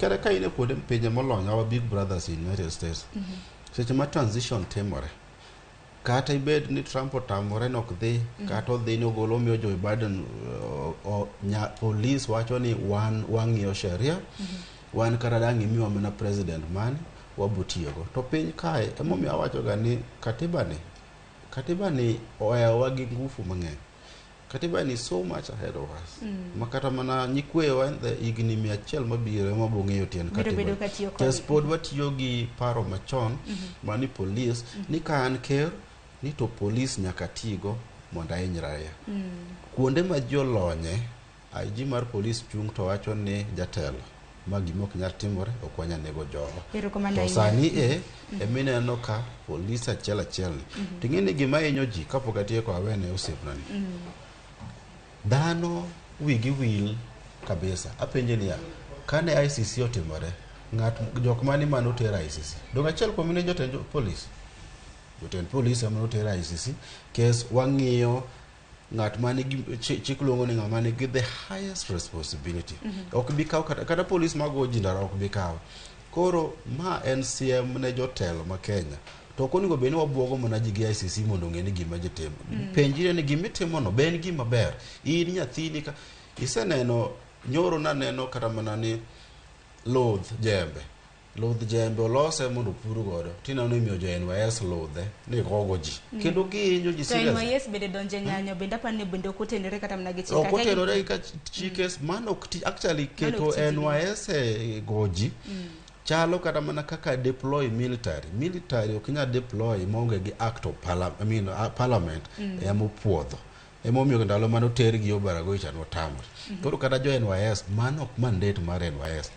Kata ka in e kuonde pinje molony, our big brothers in United States, seche ma transition timore, kata ibed ni Trump otamore ni ok dhi, kata odhi ni ogolo omiyo Joe Biden, police wacho ni wan wang'iyo sheria, wan kata dang' imiwa mana president mane wabo tiyogo. To piny kae emomiyo awachoga ni katiba ni ohewowa gi ngufu mang'eny. Katiba ni so much ahead of us, ma kata mana nyikwewa higni 100 mabiro ema bo ng'eyo tiend Biro katiba. bedo ka tiyo kode. Kes pod watiyo gi paro machon mani police ni ka an ker ni to police nyaka tigo mondo ahiny raia. Kuonde ma ji olonye, IG mar police chung' to wacho ni jatelo ma gima ok nyal timore, ok wanyal nego jowa. Erokamano To ahinya. sani e emineno ka police achiel achiel ni ting'e ni gima hinyo ji kapok atieko awene osiepna ni dhano wigi wil kabisa. Apenje niya, kane ICC otimore, ng'at jok mane manoter ICC dong achiel kuom ne jotend polis, jotend polis ema noter ICC kes. Wang'iyo ng'at manigi chik luongo ni ng'ama nigi the highest responsibility ok bi kaw kata polis mago ji ndara ok bi kaw. Koro ma en siem ne jotelo ma Kenya. To ok onego bed ni wabuogo mana ji gi ICC mondo ong'e ni gima ji timo. Penjre ni gimitimono be en gima ber in nyathini ka iseneno nyoro naneno kata mana ni ludh jembe, ludh jembe olose mondo opur godo, tineno imiyo jo NYS ludhe ni gogo ji kendo gihinyo ji To seriously. NYS bende donje ng'anyo bende apani ni bende ok otenore kata mana gi chik. Ok Akia otenore ka chike mano ok ti actually keto ok tijgi. NYS e goji chalo kata mana kaka deploy military. Military ok inyal deploy maonge gi act of parliament, I mean, parliament ema opuodho. Emomiyo ndalo mane oter gi Obarago cha notamre. Koro kata jo NYS mano ok mandate mar NYS.